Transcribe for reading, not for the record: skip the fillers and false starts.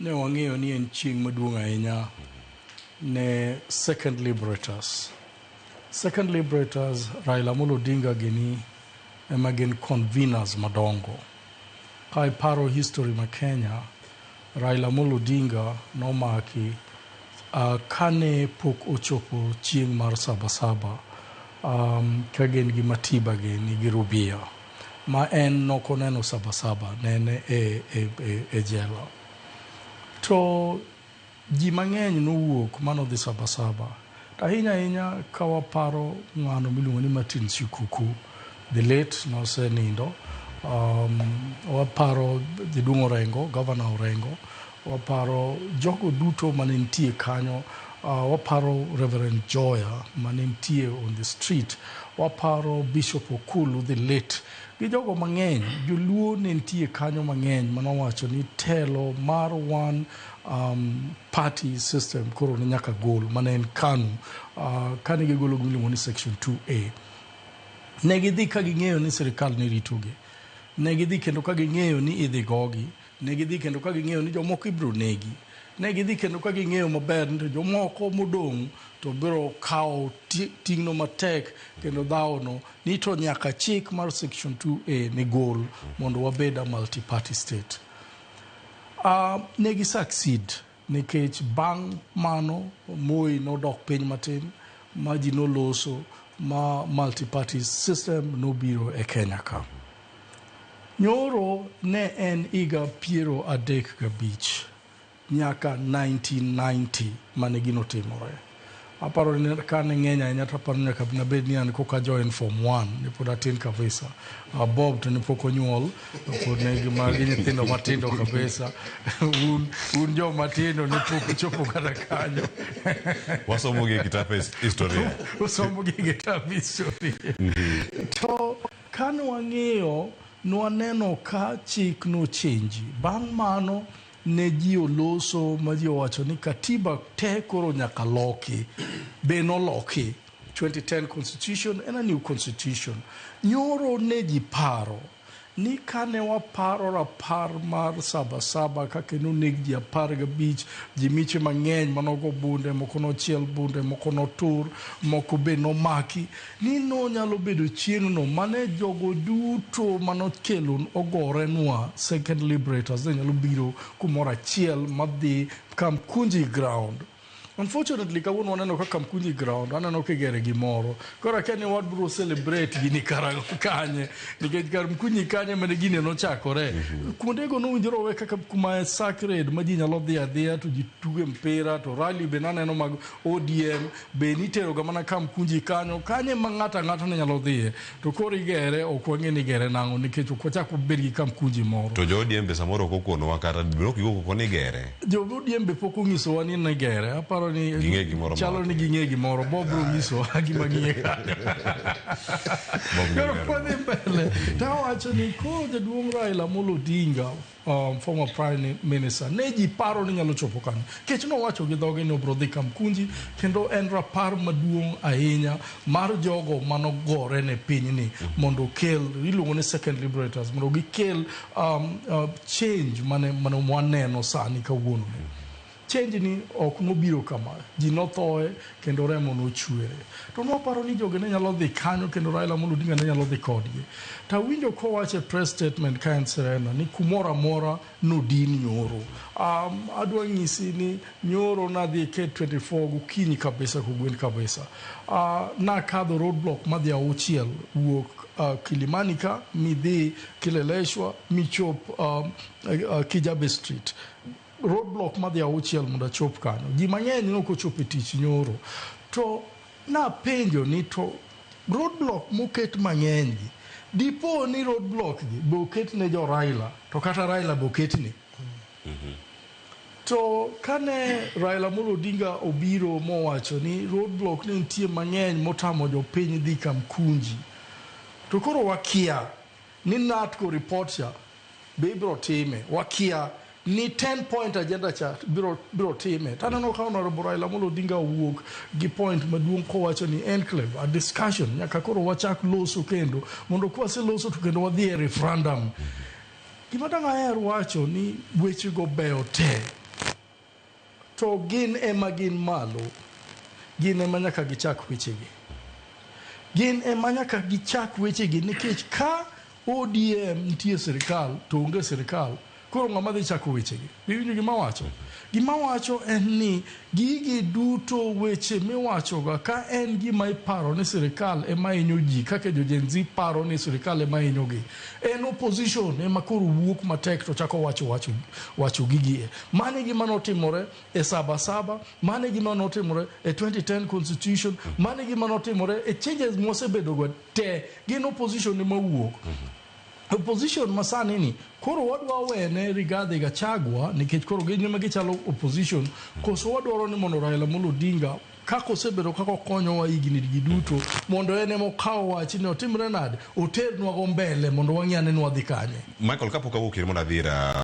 ne wang'eyo ni en chieng' maduong' ahinya ne Second Liberators. Second Liberators, Raila Amolo Odinga gini ema gin conveners madongo. Ka iparo history ma Kenya, Raila Amolo Odinga nomaki kane pok ochopo chieng' mar Sabasaba ka gin gi Matiba gini gi Rubia ma en nokoneno Sabasaba ne en e jela. To ji mang'eny nowuok manodhi Sabasaba. To ahinya ahinya ka waparo ng'ano miluongo ni Martin Shikuku, the late nosenindo. Waparo jaduong' Orengo, Governor Orengo. Waparo jogo duto mane nitie kanyo. Waparo Reverend Joya mane nitie on the street. Waparo Bishop Okulu, the late. Gi jogo mang'eny, joluo ne nitie kanyo mang'eny manowacho ni telo mar one party system koro ne nyaka gol mane en KANU kane gigolo gimiluongo ni section 2A. Ne gidhi ka ging'eyo ni sirikal ne ritogi. Ne gidhi kendo ka ging'eyo ni idhi gogi. Ne gidhi kendo ka ging'eyo ni jomoko ibiro negi. Ne gidhi kendo ka ging'eyo maber ni to jomoko modong' to biro kawo ting'no matek kendo dhawono ni to nyaka chik mar section 2A ne gol mondo wabed a multi-party state. Ne gi succeed nikech bang' mano Moi nodok piny matin ma ji noloso ma multi-party system nobiro e Kenya ka. Nyoro ne en higa 35 nyaka 1990 mane gino timore. Aparo ni kane ng'eny ahinya to aparo ni nyaka nabed ni an koka join form 1 ne pod atin kabisa. Bob to ne pok onyuol, to pod ne magi nyithindo matindo kabisa. Un joma tindo ne pok ochopo kata kanyo. Wasomo gi e kitap historia. Usomo gi e kitap historia. To kane wang'iyo, nwaneno ka chik nochenji. Bang' mano ne ji oloso ma ji owacho ni katiba te koro nyaka loki. Be noloki. 2010 constitution en a new constitution. Nyoro ne ji paro ni kane waparo rapar mar Sabasaba kaka noneg ji 15, ji miche mang'eny manogo bunde, moko nochiel bunde, moko notur, moko be nomaki, ni nonyalo bedo chieng'no mane jogo duto manokelo ogorenwa Second Liberators ne nyalo biro kumoro achiel madhi Kamkunji ground. Unfortunately, kawuono waneno ka Kamkunji ground, aneno kigere gimoro. Koro akia ni wabiro celebrate gini karang'o kanye, nikech Kamkunji kanye mane gini nochakore. Kuondego nowinjore owe kaka kuma sacred ma ji nyalo dhi adhiya to ji tuge mpira, to rally be naneno mag ODM be nitero ga mana Kamkunji kanyo, kanye ma ng'ato ang'ata ne nyalo dhiye. To koro igere, ok wang'e ni igere nang'o nikech ok wachak wabed gi Kamkunji moro. To jo ODM be samoro ok okonowa kata ok giwuok oko ni igere. Jo ODM be pok onyisowa ni ne gere. Aparo ni Ging'e gimoro ma chalo ni ok. ging'e gimoro. Bob biro nyisowa gima ging'e kanyo. Bob Koro ng'eyo. kwadhi mbele, to awacho ni koro jaduong' Raila Amolo Odinga, former prime minister, ne ji paro ni nyalo chopo kanyo. Kech nowacho gi dhoge ni obiro dhi Kamkunji, kendo en rapar maduong' ahinya mar jogo manogore ne pinyni mondo okel, iluongo ni Second Liberators, mondo gikel change mane waneno sani kawuono ni. Change ni ok nobiro kama, ji nothoe kendo remo nochwere. To nwaparo ni jogi ne nyalo dhi kanyo kendo Raila Amolo Odinga ne nyalo dhi kodgi. To awinjo kowacho e press statement ka en Serena ni kumoro amora nodin nyoro. Adwa nyisi ni nyoro nadhi e K24 gokinyi kabisa kogwen kabisa. Nakadho roadblock madhi auchiel wuok Kilimani ka midhi Kileleshwa michop Kijabe Street. Roadblock madhi auchiel mondo achop kanyo. Ji mang'eny ne ok ochopo e tich nyoro. To napenjo ni to roadblock moket mang'eny gi, dipo ni roadblock gi be oket ne jo Raila, to kata Raila be oketne. To kane Raila Amolo Odinga obiro mowacho ni roadblock ne nitie mang'eny motamo jopiny dhi Kamkunji, to koro wakia ni NATCO report cha be ibiro time, wakia ni 10 point agenda cha biro time. To aneno ka Honorable Raila Amolo Odinga owuok gi point maduong' kowacho ni enclave, a discussion, nyaka koro wachak loso kendo, mondo kwaseloso to kendo wadhi e referendum. Gima dang' aher wacho ni wechego beyo te. To gin ema gin malo, gin ema nyaka gichak wechegi. Gin ema nyaka gichak wechegi nikech ka ODM nitie sirikal to onge sirikal, koro ng'ama dhi chako wechegi? Iwinjo gima awacho? Gima awacho en ni gigi duto weche miwachoga ka en gima iparo ni sirikal ema hinyo ji kaka jo Gen Z paro ni sirikal ema hinyogi. En opposition ema koro wuok matek to chako wacho wacho wacho gigi e. Mano e gima notimore e saba saba, mano e gima notimore e 2010 constitution, mano e gima notimore e changes mwasebedo go te. Gin opposition ema wuok. Opposition masani ni koro wadwa wene Rigathi Gachagua nikech koro gin ema gichalo opposition koso wadwaro ni mondo Raila Amolo Odinga kaka osebedo kaka okonyowa higni gi duto mondo en ema okaw wach ni otimre nade oternwa go mbele mondo wang'i ane ni wadhi kanye. Michael, kapok awuok iri mondo adhi ir